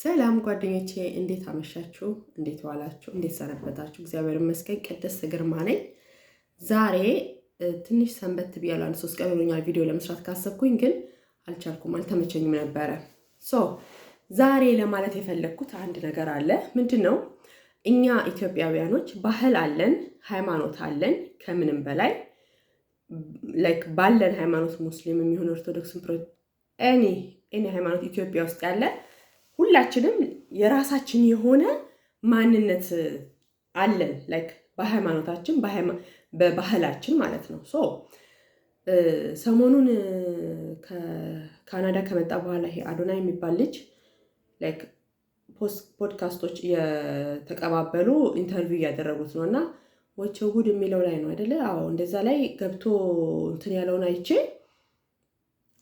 ሰላም ጓደኞቼ፣ እንዴት አመሻችሁ? እንዴት ዋላችሁ? እንዴት ሰነበታችሁ? እግዚአብሔር ይመስገን። ቅድስት ግርማ ነኝ። ዛሬ ትንሽ ሰንበት ብያለሁ። አንድ 3 ቀን ሆኖኛል ቪዲዮ ለመስራት ካሰብኩኝ፣ ግን አልቻልኩም፣ አልተመቸኝም ነበረ። So ዛሬ ለማለት የፈለግኩት አንድ ነገር አለ። ምንድን ነው? እኛ ኢትዮጵያውያኖች ባህል አለን፣ ሃይማኖት አለን። ከምንም በላይ like ባለን ሃይማኖት ሙስሊም የሚሆን ኦርቶዶክስ፣ any ሃይማኖት ኢትዮጵያ ውስጥ ያለ ሁላችንም የራሳችን የሆነ ማንነት አለን። Like በሃይማኖታችን በባህላችን ማለት ነው። So ሰሞኑን ከካናዳ ከመጣ በኋላ ይሄ አዶናይ የሚባል ልጅ like ፖድካስቶች እየተቀባበሉ interview እያደረጉት ነው እና ወቸው ጉድ የሚለው ላይ ነው አይደለ? አዎ፣ እንደዛ ላይ ገብቶ እንትን ያለውን አይቼ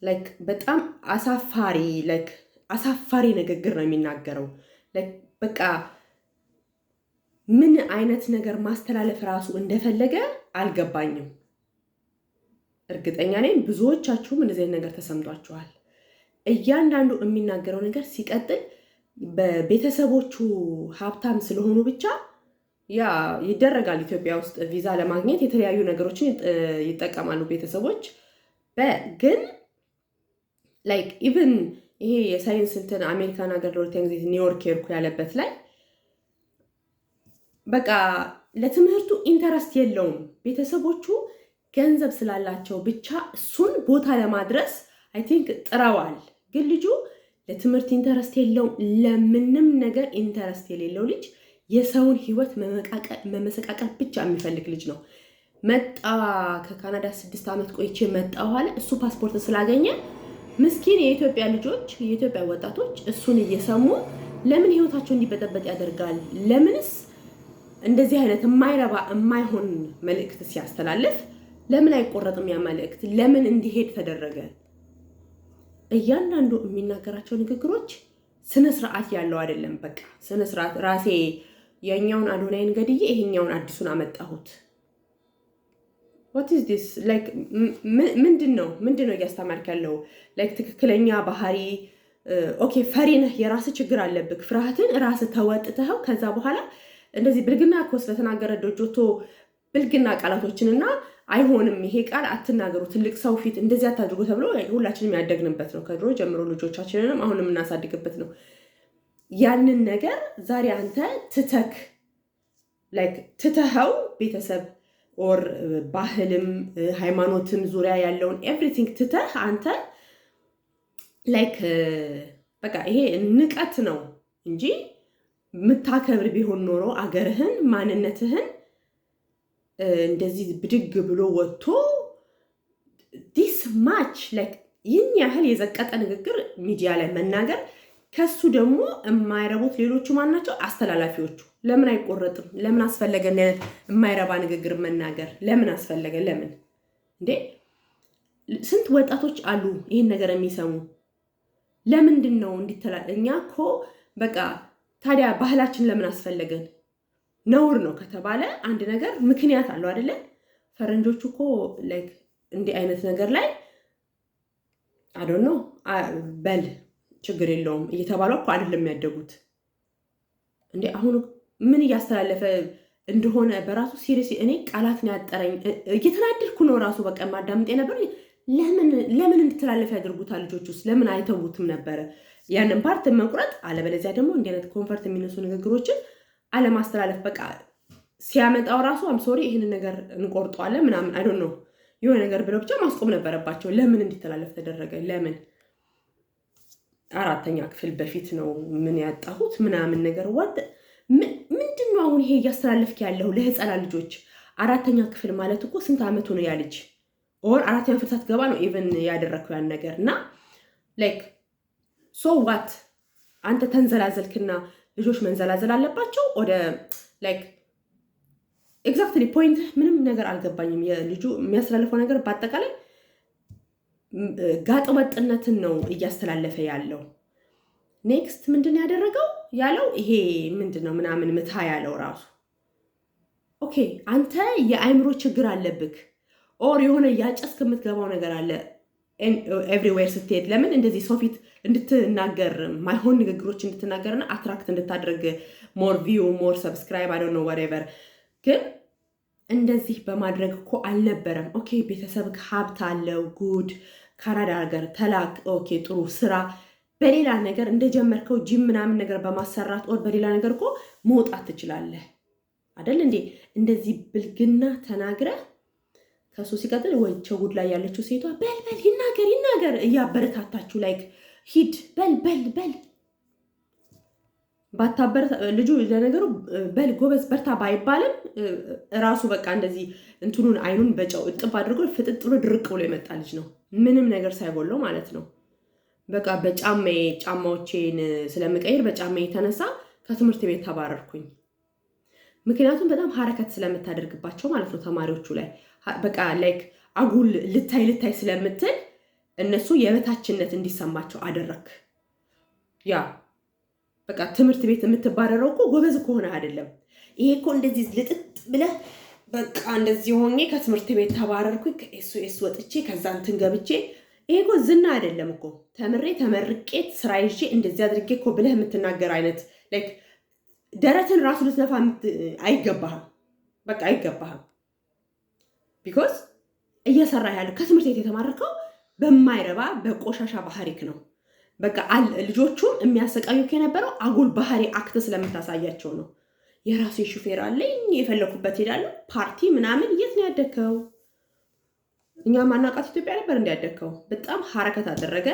like በጣም አሳፋሪ፣ like አሳፋሪ ንግግር ነው የሚናገረው። Like በቃ ምን አይነት ነገር ማስተላለፍ ራሱ እንደፈለገ አልገባኝም። እርግጠኛ ነኝ ብዙዎቻችሁም እንደዚህ አይነት ነገር ተሰምቷችኋል። እያንዳንዱ የሚናገረው ነገር ሲቀጥል በቤተሰቦቹ ሀብታም ስለሆኑ ብቻ ያ ይደረጋል። ኢትዮጵያ ውስጥ ቪዛ ለማግኘት የተለያዩ ነገሮችን ይጠቀማሉ ቤተሰቦች። ግን like even ይሄ የሳይንስ እንትን አሜሪካን ሀገር ለሁለተኛ ጊዜ ኒውዮርክ ሄድኩ ያለበት ላይ በቃ ለትምህርቱ interest የለውም። ቤተሰቦቹ ገንዘብ ስላላቸው ብቻ እሱን ቦታ ለማድረስ I think ጥረዋል። ግን ልጁ ለትምህርት interest የለውም። ለምንም ነገር interest የሌለው ልጅ፣ የሰውን ሕይወት መመሰቃቀል ብቻ የሚፈልግ ልጅ ነው። መጣ ከካናዳ 6 ዓመት ቆይቼ መጣሁ አለ። እሱ ፓስፖርት ስላገኘ ምስኪን የኢትዮጵያ ልጆች፣ የኢትዮጵያ ወጣቶች እሱን እየሰሙ ለምን ህይወታቸው እንዲበጠበጥ ያደርጋል? ለምንስ እንደዚህ አይነት የማይረባ የማይሆን መልእክት ሲያስተላልፍ ለምን አይቆረጥም? ያ መልእክት ለምን እንዲሄድ ተደረገ? እያንዳንዱ የሚናገራቸው ንግግሮች ስነ ስርዓት ያለው አይደለም። በቃ ስነ ስርዓት ራሴ ያኛውን አዶናይን ገድዬ ይሄኛውን አዲሱን አመጣሁት። What is this? Like ምንድን ነው እያስተማርክ ያለው? Like ትክክለኛ ባህሪ okay፣ ፈሪ ነህ፣ የራስህ ችግር አለብህ። ፍርሃትን ራስህ ተወጥተኸው ከዛ በኋላ እንደዚህ ብልግና እኮ ስለተናገረ ዶጆቶ ብልግና ቃላቶችንና አይሆንም ይሄ ቃል አትናገሩ፣ ትልቅ ሰው ፊት እንደዚህ አታድርጉ ተብሎ ሁላችንም ያደግንበት ነው። ከድሮ ጀምሮ ልጆቻችንንም አሁን የምናሳድግበት ነው። ያንን ነገር ዛሬ አንተ ትተክ like ትተኸው ቤተሰብ or ባህልም ሃይማኖትም ዙሪያ ያለውን everything ትተህ አንተ like በቃ ይሄ ንቀት ነው እንጂ የምታከብር ቢሆን ኖሮ አገርህን፣ ማንነትህን እንደዚህ ብድግ ብሎ ወጥቶ this much like ይህን ያህል የዘቀጠ ንግግር ሚዲያ ላይ መናገር፣ ከሱ ደግሞ የማይረቡት ሌሎቹ ማናቸው? አስተላላፊዎቹ ለምን አይቆረጥም? ለምን አስፈለገ? እንዲህ አይነት የማይረባ ንግግር መናገር ለምን አስፈለገ? ለምን እንዴ? ስንት ወጣቶች አሉ ይህን ነገር የሚሰሙ። ለምንድን ነው እንዲተላ እኛ እኮ በቃ ታዲያ ባህላችን ለምን አስፈለገን? ነውር ነው ከተባለ አንድ ነገር ምክንያት አለው አይደለ? ፈረንጆቹ እኮ like እንዲህ አይነት ነገር ላይ I don't know በል ችግር የለውም እየተባሉ እኮ አይደለም ያደጉት። እንዴ አሁን ምን እያስተላለፈ እንደሆነ በራሱ seriously እኔ ቃላት ነው ያጠረኝ። እየተናደድኩ ነው ራሱ በቃ ማዳምጥ የነበር። ለምን እንዲተላለፍ ያደርጉታል? ልጆች ውስጥ ለምን አይተዉትም ነበረ? ያንን part መቁረጥ፣ አለበለዚያ ደግሞ እንዲህ አይነት comfort የሚነሱ ንግግሮችን አለማስተላለፍ። በቃ ሲያመጣው ራሱ I'm sorry ይህንን ነገር እንቆርጠዋለን ምናምን I don't know የሆነ ነገር ብለው ብቻ ማስቆም ነበረባቸው። ለምን እንዲተላለፍ ተደረገ? ለምን አራተኛ ክፍል በፊት ነው ምን ያጣሁት ምናምን ነገር what ምንድን ነው አሁን ይሄ እያስተላለፍክ ያለው ለህፃናት ልጆች? አራተኛ ክፍል ማለት እኮ ስንት ዓመቱ ነው ያ ልጅ? Or አራተኛ ክፍል ሳትገባ ነው even ያደረግከው ያን ነገር እና like so what አንተ ተንዘላዘልክና ልጆች መንዘላዘል አለባቸው? ወደ like exactly point ምንም ነገር አልገባኝም። የልጁ የሚያስተላልፈው ነገር በአጠቃላይ ጋጠ ወጥነትን ነው እያስተላለፈ ያለው። Next ምንድን ነው ያደረገው ያለው ይሄ ምንድን ነው ምናምን ምታ ያለው ራሱ okay፣ አንተ የአእምሮ ችግር አለብክ or የሆነ ያጨስክ የምትገባው ነገር አለ። Everywhere ስትሄድ ለምን እንደዚህ ሰው ፊት እንድትናገር፣ ማይሆን ንግግሮች እንድትናገርና attract እንድታደርግ more view, more subscribe, I don't know, whatever። ግን እንደዚህ በማድረግ እኮ አልነበረም። Okay፣ ቤተሰብ ሀብት አለው፣ good፣ ካናዳ ሀገር ተላክ፣ okay፣ ጥሩ ስራ፣ በሌላ ነገር እንደጀመርከው ጂም ምናምን ነገር በማሰራት or በሌላ ነገር እኮ መውጣት ትችላለህ አደል እንዴ? እንደዚህ ብልግና ተናግረህ ከሱ ሲቀጥል ወቸው ጉድ ላይ ያለችው ሴቷ በል በል፣ ይናገር ይናገር እያበረታታችሁ፣ like ሂድ፣ በል በል በል። ባታበረታ ልጁ ለነገሩ በል ጎበዝ በርታ ባይባልም እራሱ በቃ እንደዚህ እንትኑን አይኑን በጨው እጥብ አድርጎ ፍጥጥ ብሎ ድርቅ ብሎ የመጣ ልጅ ነው። ምንም ነገር ሳይጎለው ማለት ነው። በቃ በጫማዬ፣ ጫማዎቼን ስለምቀይር በጫማዬ የተነሳ ከትምህርት ቤት ተባረርኩኝ። ምክንያቱም በጣም حركات ስለምታደርግባቸው ማለት ነው ተማሪዎቹ ላይ። በቃ like አጉል ልታይ ልታይ ስለምትል እነሱ የበታችነት እንዲሰማቸው አደረክ። Yeah፣ በቃ ትምህርት ቤት የምትባረረው እኮ ጎበዝ ከሆነ አይደለም። ይሄ እኮ እንደዚህ ልጥጥ ብለህ በቃ እንደዚህ ሆኜ ከትምህርት ቤት ተባረርኩኝ፣ ከ SOS ወጥቼ ከዛ እንትን ገብቼ፣ ይሄ እኮ ዝና አይደለም እኮ። ተምሬ ተመርቄ ስራ ይዤ እንደዚህ አድርጌ እኮ ብለህ የምትናገር አይነት like ደረትን ራሱ ልትነፋ አይገባህም። በቃ አይገባህም። Because እየሰራ ያለው ከትምህርት ቤት የተማረከው በማይረባ በቆሻሻ ባህሪክ ነው። በቃ ልጆቹም የሚያሰቃዩክ የነበረው አጉል ባህሪ act ስለምታሳያቸው ነው። የራሴ ሹፌር አለኝ፣ የፈለኩበት ሄዳለሁ፣ ፓርቲ ምናምን። የት ነው ያደግከው? እኛ ማናቃት ኢትዮጵያ ነበር እንዲያደግከው። በጣም حركات አደረገ።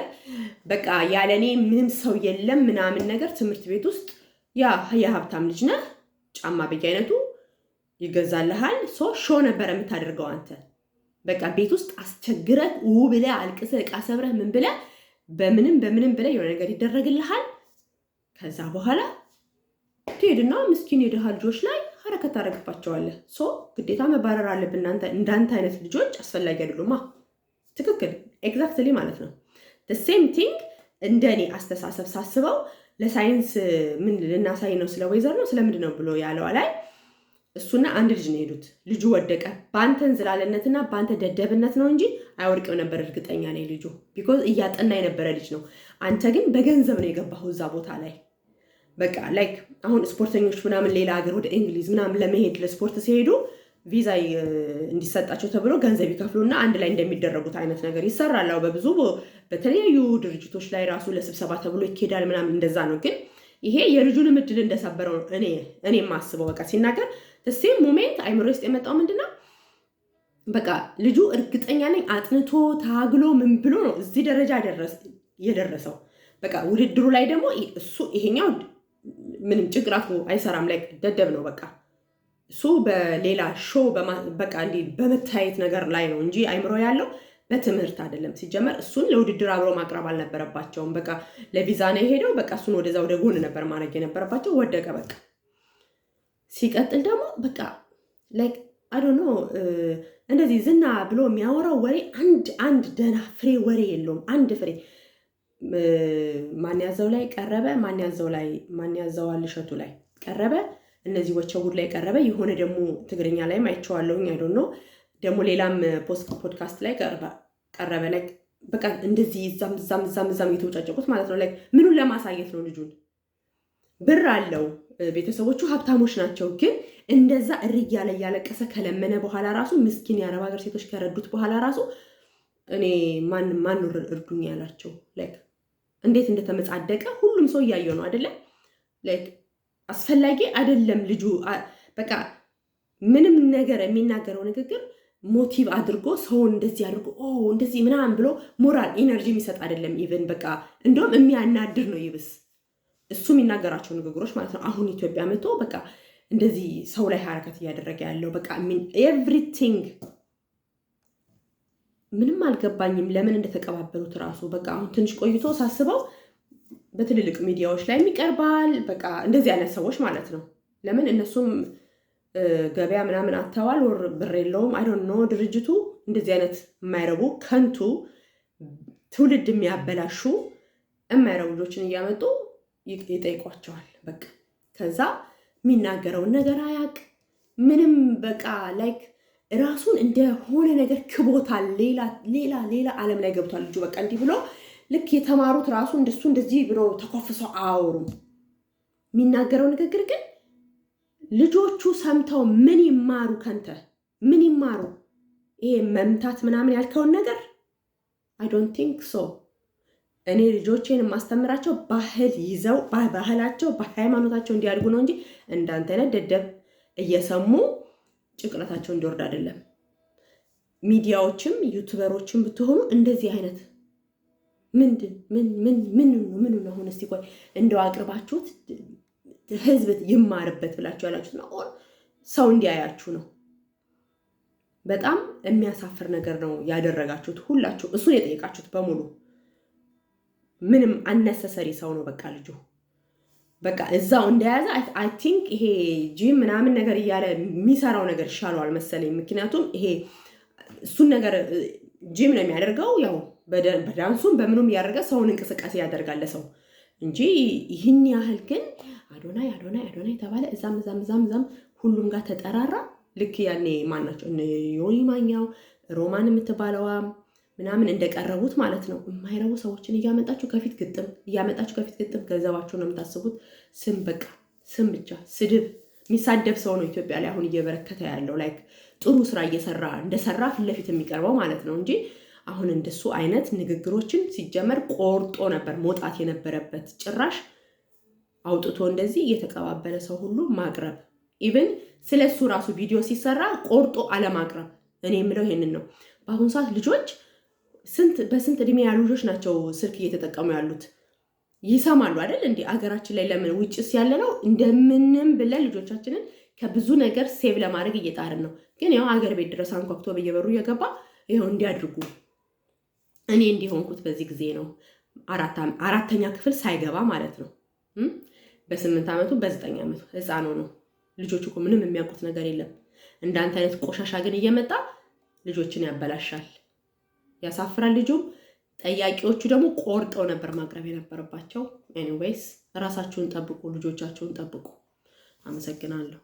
በቃ ያለኔ ምንም ሰው የለም ምናምን ነገር ትምህርት ቤት ውስጥ። Yeah፣ የሀብታም ልጅ ነህ፣ ጫማ በየአይነቱ ይገዛልሃል። So show ነበር የምታደርገው አንተ። በቃ ቤት ውስጥ አስቸግረህ ው ብለህ አልቅሰህ ዕቃ ሰብረህ ምን ብለህ በምንም በምንም ብለህ የሆነ ነገር ይደረግልሃል። ከዛ በኋላ ትሄድና ምስኪን የድሃ ልጆች ላይ حركات ታደርግባቸዋለህ። So ግዴታ መባረር አለብን። እንዳንተ አይነት ልጆች አስፈላጊ አይደሉማ። ትክክል፣ exactly ማለት ነው። Same thing እንደኔ አስተሳሰብ ሳስበው ለሳይንስ ምን ልናሳይ ነው፣ ስለ weather ነው ስለምንድን ነው ብሎ ያለው ላይ እሱና አንድ ልጅ ነው የሄዱት። ልጁ ወደቀ። በአንተ እንዝላልነትና በአንተ ደደብነት ነው እንጂ አይወድቅም ነበር፣ እርግጠኛ ነኝ ልጁ። Because እያጠና የነበረ ልጅ ነው። አንተ ግን በገንዘብ ነው የገባኸው እዛ ቦታ ላይ። በቃ like አሁን ስፖርተኞች ምናምን ሌላ ሀገር ወደ እንግሊዝ ምናምን ለመሄድ ለስፖርት ሲሄዱ ቪዛ እንዲሰጣቸው ተብሎ ገንዘብ ይከፍሉና አንድ ላይ እንደሚደረጉት አይነት ነገር ይሰራል። አዎ፣ በብዙ በተለያዩ ድርጅቶች ላይ ራሱ ለስብሰባ ተብሎ ይኬዳል ምናምን፣ እንደዛ ነው። ግን ይሄ የልጁንም እድል እንደሰበረው እኔ የማስበው። በቃ ሲናገር same moment አይምሮ ውስጥ የመጣው ምንድን ነው? በቃ ልጁ እርግጠኛ ነኝ አጥንቶ ታግሎ ምን ብሎ ነው እዚህ ደረጃ የደረሰው። በቃ ውድድሩ ላይ ደግሞ እሱ ይሄኛው ምንም ጭንቅላቱ አይሰራም፣ like ደደብ ነው። በቃ እሱ በሌላ show በቃ እንዲህ በመታየት ነገር ላይ ነው እንጂ አይምሮ ያለው በትምህርት አይደለም። ሲጀመር እሱን ለውድድር አብሮ ማቅረብ አልነበረባቸውም። በቃ ለቪዛ ነው የሄደው። በቃ እሱን ወደዛ ወደ ጎን ነበር ማድረግ የነበረባቸው። ወደቀ በቃ። ሲቀጥል ደግሞ በቃ like I don't know፣ እንደዚህ ዝና ብሎ የሚያወራው ወሬ አንድ አንድ ደህና ፍሬ ወሬ የለውም። አንድ ፍሬ ማን ያዘው ላይ ቀረበ፣ ማን ያዘው ላይ፣ ማን ያዘዋል እሸቱ ላይ ቀረበ፣ እነዚህ ወቸው ጉድ ላይ ቀረበ። የሆነ ደግሞ ትግርኛ ላይም አይቼዋለሁኝ። I don't know፣ ደግሞ ሌላም ፖድካስት ላይ ቀረበ። Like በቃ እንደዚህ እዛም እዛም እዛም እዛም እየተወጫጨቁት ማለት ነው። Like ምኑን ለማሳየት ነው? ልጁን ብር አለው፣ ቤተሰቦቹ ሀብታሞች ናቸው። ግን እንደዛ እሪ እያለ እያለቀሰ ከለመነ በኋላ ራሱ፣ ምስኪን የአረብ ሀገር ሴቶች ከረዱት በኋላ ራሱ እኔ ማን ማን እርዱኝ ያላቸው፣ like እንዴት እንደተመጻደቀ ሁሉም ሰው እያየው ነው አይደለም? Like አስፈላጊ አይደለም ልጁ። በቃ ምንም ነገር የሚናገረው ንግግር motive አድርጎ ሰውን እንደዚህ አድርጎ ኦ እንደዚህ ምናምን ብሎ ሞራል energy የሚሰጥ አይደለም። Even በቃ እንደውም የሚያናድር ነው ይብስ እሱ የሚናገራቸው ንግግሮች ማለት ነው። አሁን ኢትዮጵያ መጥቶ በቃ እንደዚህ ሰው ላይ حركات እያደረገ ያለው በቃ everything ምንም አልገባኝም፣ ለምን እንደተቀባበሉት ራሱ። በቃ አሁን ትንሽ ቆይቶ ሳስበው በትልልቅ ሚዲያዎች ላይ ይቀርባል። በቃ እንደዚህ አይነት ሰዎች ማለት ነው። ለምን እነሱም ገበያ ምናምን አጥተዋል፣ or ብር የለውም፣ I don't know። ድርጅቱ እንደዚህ አይነት የማይረቡ ከንቱ ትውልድ የሚያበላሹ የማይረቡ ልጆችን እያመጡ ይጠይቋቸዋል። በቃ ከዛ የሚናገረውን ነገር አያቅ ምንም፣ በቃ like ራሱን እንደሆነ ነገር ክቦታል። ሌላ ሌላ ሌላ ዓለም ላይ ገብቷል ልጁ። በቃ እንዲህ ብሎ ልክ የተማሩት ራሱ እንደሱ እንደዚህ ብሎ ተኮፍሰው አያወሩም። የሚናገረው ንግግር ግን ልጆቹ ሰምተው ምን ይማሩ? ከንተ ምን ይማሩ? ይሄ መምታት ምናምን ያልከውን ነገር I don't think so። እኔ ልጆቼን የማስተምራቸው ባህል ይዘው በባህላቸው በሃይማኖታቸው እንዲያድጉ ነው እንጂ እንዳንተ አይነት ደደብ እየሰሙ ጭንቅላታቸው እንዲወርድ አይደለም። ሚዲያዎችም YouTuber ኦችም ብትሆኑ እንደዚህ አይነት ምንድን ምን ምን ምን ምን ነው አሁን? እስቲ ቆይ እንደው አቅርባችሁት ህዝብ ይማርበት ብላችሁ ያላችሁት ነው፣ ሰው እንዲያያችሁ ነው። በጣም የሚያሳፍር ነገር ነው ያደረጋችሁት ሁላችሁ፣ እሱን የጠየቃችሁት በሙሉ። ምንም unnecessary ሰው ነው። በቃ ልጁ በቃ እዛው እንደያዘ I think ይሄ ጂም ምናምን ነገር እያለ የሚሰራው ነገር ይሻለዋል መሰለኝ። ምክንያቱም ይሄ እሱን ነገር ጂም ነው የሚያደርገው፣ ያው በዳንሱም በምኑም እያደረገ ሰውን እንቅስቃሴ ያደርጋል ለሰው እንጂ ይህን ያህል ግን አዶናይ አዶናይ አዶናይ የተባለ እዛም እዛም እዛም እዛም ሁሉም ጋር ተጠራራ። ልክ ያኔ ማን ናቸው እነ ዮኒ ማኛው፣ ሮማን የምትባለዋ ምናምን እንደቀረቡት ማለት ነው። የማይረቡ ሰዎችን እያመጣችሁ ከፊት ግጥም እያመጣችሁ ከፊት ግጥም፣ ገንዘባችሁ ነው የምታስቡት። ስም በቃ ስም ብቻ ስድብ። የሚሳደብ ሰው ነው ኢትዮጵያ ላይ አሁን እየበረከተ ያለው፣ like ጥሩ ስራ እየሰራ እንደሰራ ፊት ለፊት የሚቀርበው ማለት ነው እንጂ አሁን እንደሱ አይነት ንግግሮችን ሲጀመር ቆርጦ ነበር መውጣት የነበረበት። ጭራሽ አውጥቶ እንደዚህ እየተቀባበለ ሰው ሁሉ ማቅረብ፣ even ስለ እሱ ራሱ ቪዲዮ ሲሰራ ቆርጦ አለማቅረብ። እኔ የምለው ይሄንን ነው። በአሁኑ ሰዓት ልጆች ስንት በስንት እድሜ ያሉ ልጆች ናቸው ስልክ እየተጠቀሙ ያሉት? ይሰማሉ አይደል እንዴ? አገራችን ላይ ለምን ውጭስ ያለ ነው እንደምንም ብለን ልጆቻችንን ከብዙ ነገር save ለማድረግ እየጣርን ነው። ግን ያው አገር ቤት ድረስ አንኳኩቶ በየበሩ እየገባ ይኸው እንዲያድርጉ። እኔ እንዲሆንኩት በዚህ ጊዜ ነው፣ አራተኛ ክፍል ሳይገባ ማለት ነው። በ8 ዓመቱ፣ በ9 ዓመቱ ህፃን ነው። ልጆች እኮ ምንም የሚያውቁት ነገር የለም። እንዳንተ አይነት ቆሻሻ ግን እየመጣ ልጆችን ያበላሻል። ያሳፍራል። ልጁም ጠያቂዎቹ ደግሞ ቆርጠው ነበር ማቅረብ የነበረባቸው። Anyways ራሳችሁን ጠብቁ፣ ልጆቻችሁን ጠብቁ። አመሰግናለሁ።